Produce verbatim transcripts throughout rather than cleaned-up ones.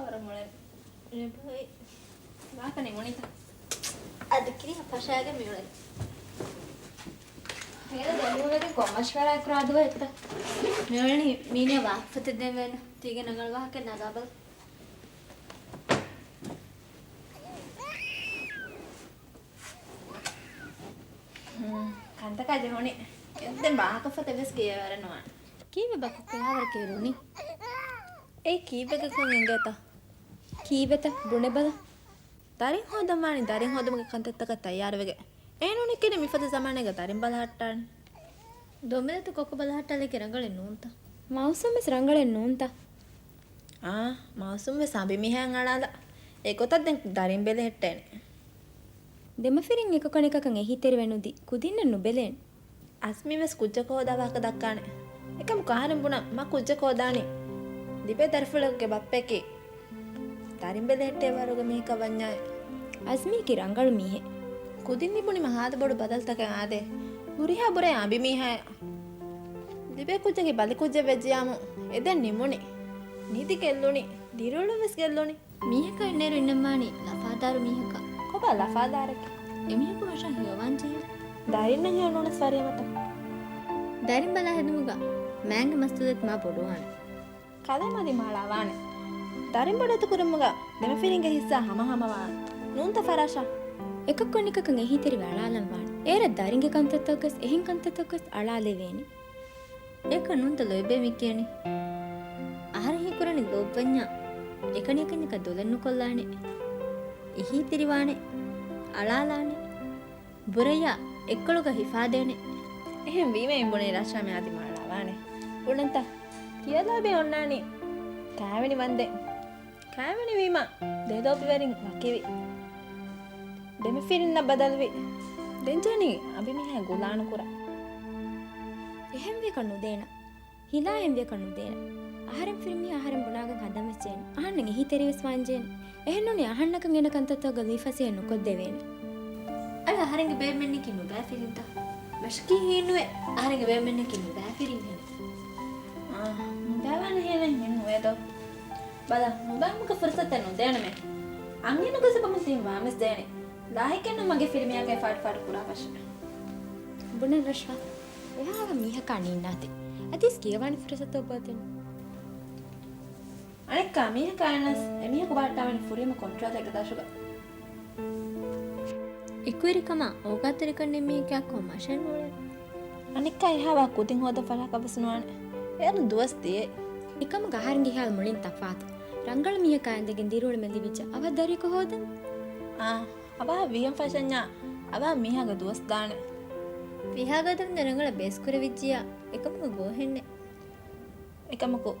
ވަރަށް މޮޅެ. ނެބުއި. ވާކަނެ މުނިތަ. އަދި ކިރިހަ ފަށާގެ މިއުޅެން. ހޭދަ ދޮންވެގެން ކޮން މަޝްވަރާ ކުރާ ދުވަހެއްތަ؟ މިއުޅެނީ މީނަ ވާހަކަފޮތެއް ދެން ވޭނު. ތީގެ ނަގަޅު ވާހަކަ ނަގާބަލަ. ކަންތަކާ ޖެހުނީ. އެއްދެން ވާހަކަފޮތެއް ވެސް ކިޔަވަރެއް ނުވާނެ. ކީއްވެ ބަކު ކެހާވަރަކޭ ރުނި؟ އެއީ ކީއްވެގެކުން އިނގޭތަ؟ ކީއްވެތަ؟ ބުނެބަލަ. ދަރިން ހޯދަން ވާނީ ދަރިން ހޯދުމުގެ ކަންތައްތަކަށް ތައްޔާރުވެގެން. އޭނޫނެކޭނެ މިފަދަ ޒަމާނެއްގަ ދަރިން ބަލަހައްޓާނީ. ދޮންބެލަތު ކޮކު ބަލަހައްޓާލީކީ ރަނގަޅެއް ނޫންތަ؟ މައުސޫމް ވެސް ރަނގަޅެއް ނޫންތަ؟ އާ، މައުސޫމް ވެސް އަނބިމީހާއަށް އަޅާލާ. އެގޮތަށް ދެން ދަރިން ބެލެހެއްޓޭނެ. ދެމަފިރިން އެކަކު އަނެކަކަށް އެހީތެރިވެ ނުދީ، ކުދިންނެއް ނުބެލޭނެ. އަޒްމީ ވެސް ކުއްޖަކު ހޯދާ ވާހަކަ ދައްކާނެ. އެކަމަކު އަހަރެން ބުނަން މަ ކުއްޖަކު ހޯދާނީ. ލިބޭ ދަރިފުޅެއްގެ ބައްޕައަކީ. ދަރިން ބެލެހެއްޓޭ ވަރުގެ މީހަކަށް ވަންޏާއި. އަޒްމީ ކީ ރަނގަޅު މީހެއް. ކުދިން ނިމުނީމަ ހާދަ ބޮޑު ބަދަލުތަކެއް އާދޭ. ހުރިހާ ބުރައެއް އަނބިމީހާއަށް. ލިބޭ ކުއްޖަކީ ބަލި ކުއްޖެއް ވެއްޖިޔާމު އެދެން ނިމުނީ. ނިދި ގެއްލުނީ. ދިރިއުޅުން ވެސް ގެއްލުނީ. މީހަކަށް އިންނައިރު އިންނަންވާނީ ލަފާދާރު މީހަކަށް. ކޮބާ ލަފާދާރަކީ؟ އެމީހަކު ވަށަށް ހެޔޮވާންޖެހޭ. ދަރިންނަށް ހެޔޮ ނޫނަސް ވަރިޔަމަތަ؟ ދަރިން ބަލާ ހެދުމުގަ މާނގެ މައްސަލަތައް މާ ބޮޑުވާނެ. ކަލޭމެން އަދި މާ އަޅާވާނެ. ދަރިން ބޮޑުތަ ކުރުމުގަ ދެމަފިރިންގެ ހިއްސާ ހަމަހަމަވާނެ. ނޫންތަ ފަރާޝާ؟ އެކަކު އަނެކަކަށް އެހީތެރިވެ އަޅާލަން ވާނެ. އޭރަށް ދަރިންގެ ކަންތައްތަކުވެސް އެހެން ކަންތައްތަކުވެސް އަޅާލެވޭނެ. އެކަން ނޫންތަ ލޯތްބޭ މި ކިޔަނީ؟ އަހަރެން ހީކުރަނީ ލޯބިވަންޏާ އެކަނިއަކަށް ދޮލެއް ނުކޮށްލާނެ، އެހީތެރިވާނެ، އަޅާލާނެ، ބުރައްޔާ އެއްކޮޅުގަ ހިފާދޭނެ. އެހެން ވީމަ އިނބުނީ ރަޝާމެ އަދި މާ އަޅާވާނެ. ބުނަންތަ؟ ތިޔަލޯބި އޮންނާނީ ކާވެނި ވަންދެން. ކާވެނިވީމަ ދެލޯބިވެރިން ވަކިވި. ދެމަފިރިންނަށް ބަދަލުވި. ދެން ޖެހެނީ އަނބިމީހާ ގުޅާނުކުރާ. އެހެންވިޔަކަށް ނުދޭނަ. ހިލާ އެހެންވިޔަކަށް ނުދޭނަ. އަހަރެން ފިރިމީ އަހަރެން ބުނާގެން ހަދަން ވެސް ޖެހޭނެ. އަހަންނަށް އެހީތެރިވެސް ވާންޖެހޭނެ. އެހެންނޫނީ އަހަންނަކަށް އޭނަ ކަންތައްތަކުގަ ލުއިފަސޭހަ ނުކޮށްދެވޭނެ. އަދި އަހަރެންގެ ބޭބެމެންނަކީ ނުބައި ފިރިންތަ؟ މަށަކީ ހީނުވޭ. އަހަރެންގެ ބޭބެމެންނަކީ ނުބައި ފިރިން ހެނެއް. އާ، ނުބައިވާނެ ހޭނެއް ހެން ނުވޭ ދޯ. ބަލަ، ނުބައިމުގެ ފުރުސަތެއް ނުދޭނަމޭ. އަންހެނުގެ ސަބަބުން ތިން ވާމެސް ދޭނެ. ލާހިކެއްނު މަގޭ ފިރިމީހާގެ ފާޑު ފާޑު ކުރާ ފަށެއް. ބުނަން ރަޝްވާ. އެހާވަ މީހަކާ ނީންނާތި. އަދިސް ކިޔަވާނެ ފުރުސަތު އޮބާދެން. އަނެއްކާ މީހަކާ އެނަސް އެމީހަކު ބަހައްޓާވަނީ ފުރިހަމަ ކޮންޓްރޯލެއްގެ ދަށުގަ. އެކުވެރިކަމާ އޯގާތެރިކަން ނެތް މީހަކާ ކޮން މަށެއް ނޫޅޭ. އަނެއްކާ އެހާވާ ކުދިން ހޯދަން ފަށާކަށް ވެސް ނުވާނެ. އޭރުން ދުވަސް ދިޔައީ. އެކަމުގަ އަހަރެންގެ ހިޔާލު މުޅިން ތަފާތު. ރަނގަޅު މީހަކާ އިނދެގެން ދިރިއުޅުމެއް ލިބިއްޖެ އަވަހަށް ދަރިއަކު ހޯދަން. އާ، އަވަހަށް ވީހަން ފަށަންޏާ އަވަހަށް މީހާގެ ދުވަސް ދާނެ. ވީހާގަދަރުން ދެން ރަނގަޅަށް ބޭސްކުރެވިއްޖިޔާ އެކަމުގަ ގޯހެއްނެއް. އެކަމަކު،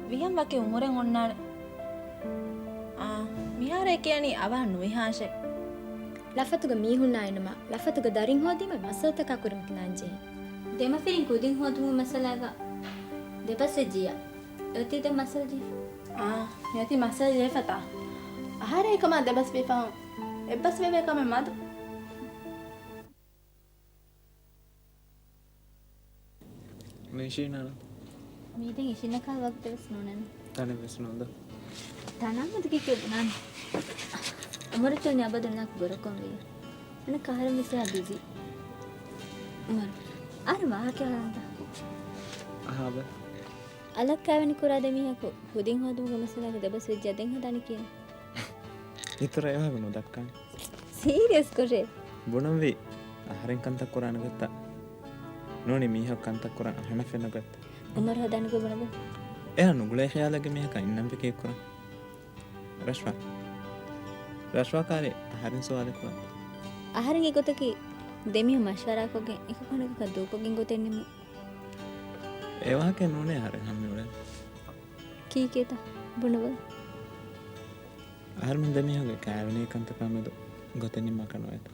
ވީހަން ވަކި އުމުރެއް އޮންނާނެ. އާ، މިހާރު އެ ކިޔަނީ އަވަހަށް ނުވިހާށޭ. ލަފަތުގެ މީހުންނާ އިނުމާ، ލަފަތުގެ ދަރިން ހޯދީމަ މައްސަލަތަކާ ކުރިމަތިލާން ޖެހޭ. ދެމަފިރިން ކުދިން ހޯދުމުގެ މައްސަލާގަ ދެބަސް ވެއްޖިއްޔާ، އޮތީ ދެ މައްސަލަ ޖެހިފަ. އާ، އޮތީ މައްސަލަ ޖެހިފަތާ. އަހަރެން އެކަމާ ދެބަސް ވީފަހުން، އެއްބަސް ވެވޭ ކަމެއް މަދު. ނިޝީނާ؟ މީތިން އިޝިނަކާ ވަގުތެއް ވެސް ނޫނެއް. ތަނެއް ވެސް ނޫން ދޯ. ތަނާ މަދު ކީކޭ ބުނާނެ. އަމުރަތުން އަބަދު ނަކު ގުރަކޮން ވިޔަ. އަނެއް ކަހަރަ މިސާ ބިޒީ. އުމަރު. އަރި ވާހަކަ ހަނދާ. އަހާބެ. އަލަށް ކާވެނި ކުރާ ދެ މީހަކު ކުދިން ހޯދުމުގެ މައްސަލާގަ ދެބަސް ވެއްޖެ ދެން ހަދާނެ ކިޔަން. އިތުރަށް އެވާގު ނުދައްކާނެ. ސީރިއަސް ކުށޭ. ބުނަންވީ، އަހަރެން ކަންތައް ކުރާނެ ގޮތަށް. ނޫނީ މީހަކު ކަންތައް ކުރަން އަހަނަށް ފެންނަ ގޮތް. އުމަރު ހަދާނެ ގޮތް ބުނަބަލަ. އެހާ ނުގުޅޭ ޚިޔާލެއްގެ މީހަކަށް އިންނަންވީ ކީއްކުރަން؟ ރަޝްވާ. ރަޝްވާ ކާރި އަހަރެން ސުވާލެއް ކުރަން. އަހަރެންގެ ގޮތަކީ ދެމީހުން މަޝްވަރާކޮށްގެން އެކަކު އަނެކަކަށް ދޫކޮށްގެން ގޮތެއް ނިމުން. އެވާހަކައެއް ނޫނޭ އަހަރެން ހަމައުޅެން. ކީކޭތަ؟ ބުނަބަލަ. އަހަރެމެން ދެމީހުންގެ ކާވެނި ކަންތަކާ މެދު ގޮތެއް ނިންމާކަށް ނުވޭތަ؟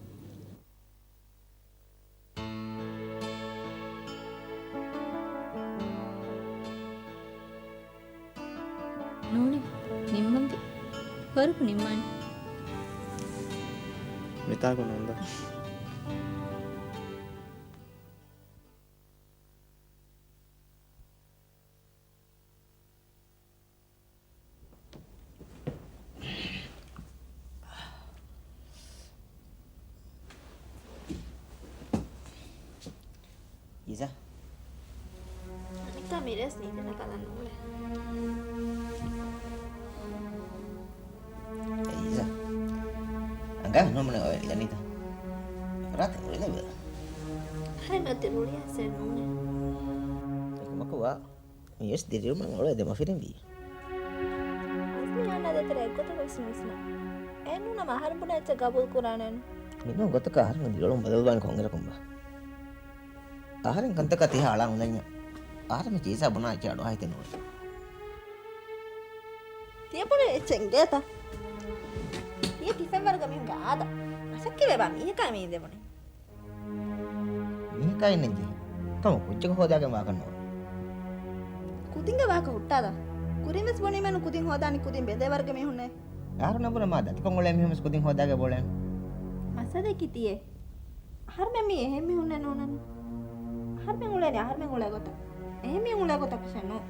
ނޫނޭ، ނިންމަންވީ. ވަރަކު ނިންމާނެ. މިތާކު ނޫންދޯ. މިރޭސް ނީތިނަށް ކަލަން ނޫޅޭ. އެއީ ޖީޒާ. އަނގަ ނުމުނެ އޮވެ ލިދަނީތަ؟ ރާތެ އުޅިލެވޭ. ހައި މަތި ރުޅި އަސެ ނޫނެ. އެކަމަކު ވާ. މިވެސް ދިރިއުޅުމަށް އޮޅޭ ދެމަފިރިން ވީ. އަސްމިހާނާ ދޭތެރޭ އެއްގޮތަކަށް ވެސް ނުވިސްނާ. އެ ނޫނަމަ އަހަރެން ބުނާ އެއްޗެއް ގަބޫލު ކުރާނެން. މިނޫން ގޮތަކަށް އަހަރެން ދިރިއުޅުން ބަދަލުވާން ކޮންއިރަކުންބާ؟ އަހަރެން ކަންތަކާ ތިހާ އަޅާ އުޅެންޏާ. އަހަރެން މި ޖީޒާ ބުނާ އެއްޗެއް އަޑުއަހައިތި ނޫން. ތިޔަ ބުނެ އެއްޗެއް އިނގޭތަ؟ ތިޔަ ކިފެންވަރުގަ މީހުންގެ އާދަ. މަސައްކަތް ވެބާ މީހަކާ މީ ދެބުނެ. މީހަކާ އިންނަން ޖެހޭ. ކަމު ކުއްޖަކު ހޯދާގެން ވާކަށް ނޯން. ކުދިންގެ ވާހަކަ ހުއްޓާލާ. ކުރިން ވެސް ބުނީމެން ކުދިން ހޯދާނީ ކުދިން ބެލޭ ވަރުގެ މީހުންނޭ. އަހަރުންނަށް ބުނަ މާ ދަތިކޮށް އުޅޭ މީހުން ވެސް ކުދިން ހޯދާގެ ބޯޅައެއް. މައްސަލައަކީ ތިޔޭ. އަހަރުމެން މީ އެހެން މީހުންނެއް ނޫނަން. އަހަރުމެން އުޅޭނީ އަހަރުމެން އުޅޭ ގޮތަށް. އެހެން މީހުން އުޅޭ ގޮތަށް ވެސް ނޫން.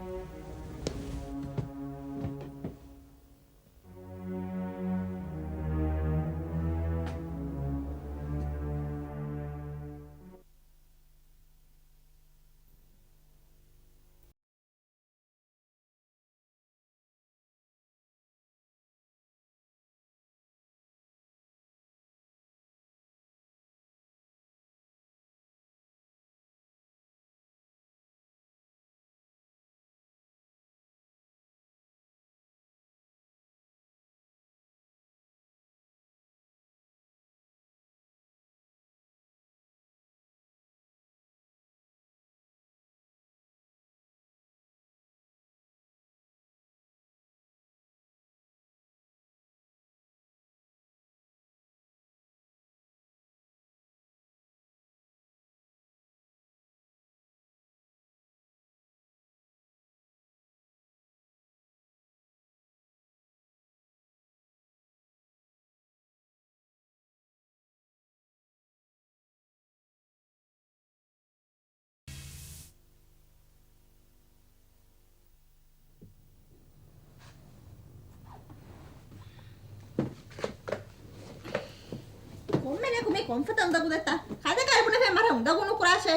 ކޮންމެ ލެކު މީ ކޮންފަތަ އުނދަގޫ ދެއްތަ؟ ކަލޭ ކަލޭ ބުނެފޭ މަރަށް އުނދަގޫ ނުކުރާށޭ.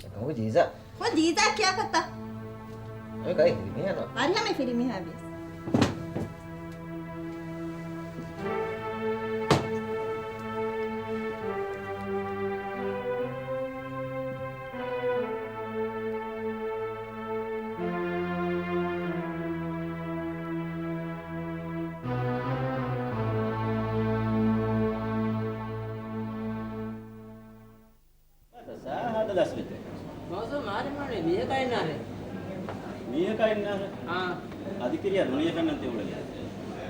އެކަމަކު ޖީޒާ. ކޮން ޖީޒާ ކިޔާކަށްތަ؟ އެ ގައި ފިރިމީހާ ނޯ. އަރިހަމެ ފިރިމީހާ ވިޔަސް. ސާހަދަ ލަސްވެތެ. މައުސޫމް އާރިފް ވަނީ މީހަކާ އިންނާރޭ. މީހަކާ އިންނާރޭ؟ އާ. އަދި ކިރިޔާ ދުނިޔެ ފެންނަން ތި އުޅެނީ.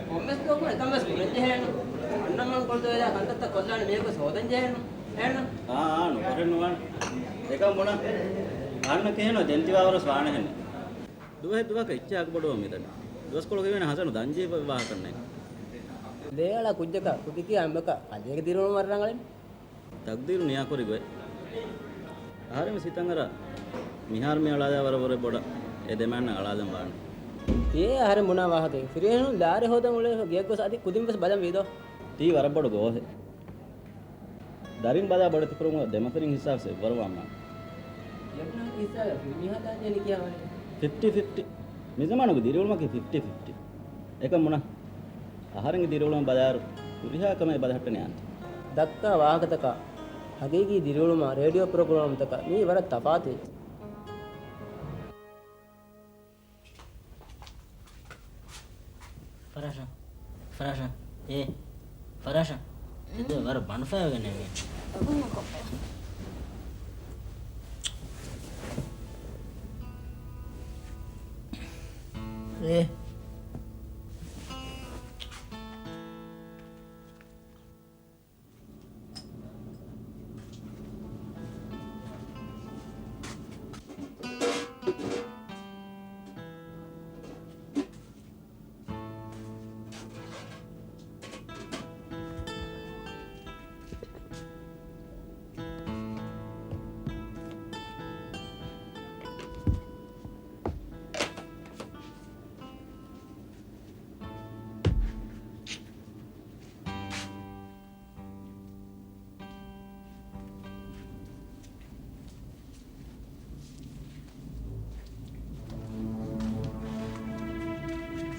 ކޮންމެސް ދުވަކު އެކަން ވެސް ކުރަން ޖެހޭނު. އަންނަމަން ކޮޅު ދުވެލާ ކަންތައްތައް ކޮށްލާނެ މީހަކު ވެސް ހޯދަން ޖެހޭނު. އޭނަ؟ އާ، އާ، ނުކޮށެއް ނުވާނެ. އެކަން ބުނަން. އަންނަ ކިހިނެއް ދެން ތި ވާވަރަސް ވާނެހެން. ދުވަހެއް ދުވަހަކަށް އެއްޗެއް އަގުބޮޑުވަމުން މިދަނީ. ދުވަސްކޮޅުގަ ވީނަ ހަސަނު ދަންޖެހި ވާހަކަ ނެތް. ލޭއަޅާ ކުއްޖަކާ ކުދިކިޔާ އެންމެކާ ކަލޭގެ ދިރިއުޅުމަށް ރަނގަޅެއް. ތަގްދީރު ނިޔާކުރި ގޮތް. އަހަރެން ވެސް ހިތަށް އަރާ މިހާރު މި އަޅާލާ ވަރަށް ވުރެ ބޮޑަށް އެ ދެމާންނަށް އަޅާލަން ވާނެ. ތިޔޭ އަހަރެން ބުނާ ވާހަކައެއް. ފިރިހެނުން ލާރި ހޯދަން އުޅޭ ގެއަށް ގޮސް އަދި ކުދިން ވެސް ބަލަން ވީދޯ. ތީ ވަރަށް ބޮޑު ގޯހެއް. ދަރިން ބަލާ ބޮޑެތި ކުރުމުގަ ދެމަފިރިން ހިއްސާ ވެސް އެއްވަރު ވާން މާ. ފިފްޓީ ފިފްޓީ. މި ޒަމާނުގެ ދިރިއުޅުމަކީ ފިފްޓީ ފިފްޓީ. އެކަމް ބުނާ. އަހަރެންގެ ދިރިއުޅުމަށް ބަލާއިރު، ހުރިހާ ކަމެއް ބަލަހައްޓަނީ އާންތި. ދައްކާ ވާހަކަތަކާ ހަގީގީ ދިރިއުޅުމާ ރޭޑިއޯ ޕްރޮގްރާމްތަކާ މީ ވަރަށް ތަފާތު. ފަރާޝާ، ފަރާޝާ، އޭ، ފަރާޝާ، ތެދުވެ ވަރަށް ބަނޑުފައިވެގެން މީ. އޭ.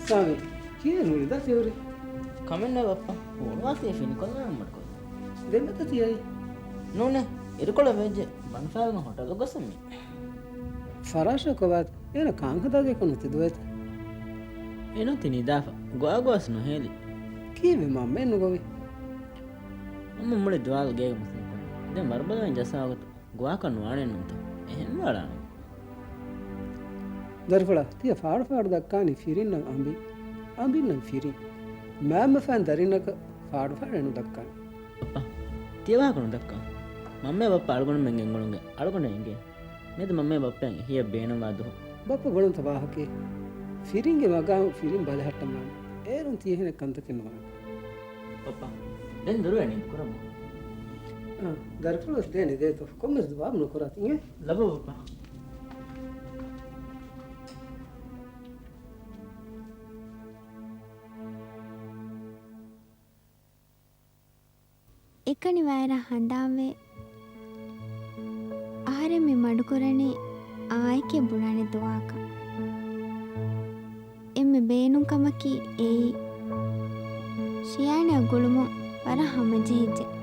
ސާމީ، ކިހިނެއް ހުރި ދާ ތި ހުރީ؟ ކަމެއް ނެތް ބައްޕަ. ހޫނުވާތީ ފިނިކޮށްލާނަމަ މަޑުކޮށް. ދެން މަތަ ތި އައީ؟ ނޫނޭ، އިރުކޮޅެއް ވެއްޖެ. ބަނޑުފައިގަ ހޮޓަލު ގޮސް މި. ފަރާޝާ ކޮބާތަ؟ އޭނަ ކާން ހަދާދޭކަށް ނުތި ދުވޭތަ؟ އޭނަ ތި ނިދާފަ. ގޮވާ ގޮވާސް ނުހޭލި. ކީއްވެ މަންމައެއް ނުގޮވި؟ މަންމަ މުޅި ދުވާލު ގޭގަ މަސައްކަތް. ދެން ވަރުބަލަމެން ޖައްސާ ވަގުތު ގޮވާކަށް ނުވާނެ ނޫންތަ؟ އެހެން ވާޅާނަން. ދަރިފުޅާ، ތިޔަ ފާޑު ފާޑު ދައްކާނީ ފިރިންނަށް އަނބިން. އަނބިންނަށް ފިރިން. މާމަ ފައިން ދަރިންނަކަށް ފާޑު ފާޑެއް ނުދައްކާނެ. ބައްޕަ، ތިޔަ ވާހަކަ ނުދައްކާ. މަންމައާ ބައްޕަ އަޅުގަނޑުމެންގެ އެނގުނުގެ އަޅުގަނޑަށް އެނގޭ. މިއަދު މަންމައާ ބައްޕައަށް އެހީއަށް ބޭނުންވާ ދުވަހު. ބައްޕަ ބުނަންތަ ވާހަކައެއް؟ ފިރިންގެ މަގާމު ފިރިން ބަލަހައްޓަންވާނެ. އޭރުން ތި އެހެނެއް ކަންތަކެއް ނުވާނެ. ބައްޕަ، ދެން ދުރުވެ ނިންދު ކުރަމު. އާ، ދަރިފުޅުވެސް ދޭނެ ދޭތޯ. ކޮންމެސް ދުވާ ނުކުރާތި އިނގޭ. ލައްބަ ބައްޕަ. އެކަނި ވައިރަށް ހަނދާންވޭ. އަހަރެން މި މަޑުކުރަނީ އާއެކޭ ބުނާނެ ދުވާކަށް. އެންމެ ބޭނުން ކަމަކީ އެއީ، ޝިޔާންއާ ގުޅުމުން ވަރަށް ހަމަޖެހިއްޖެ.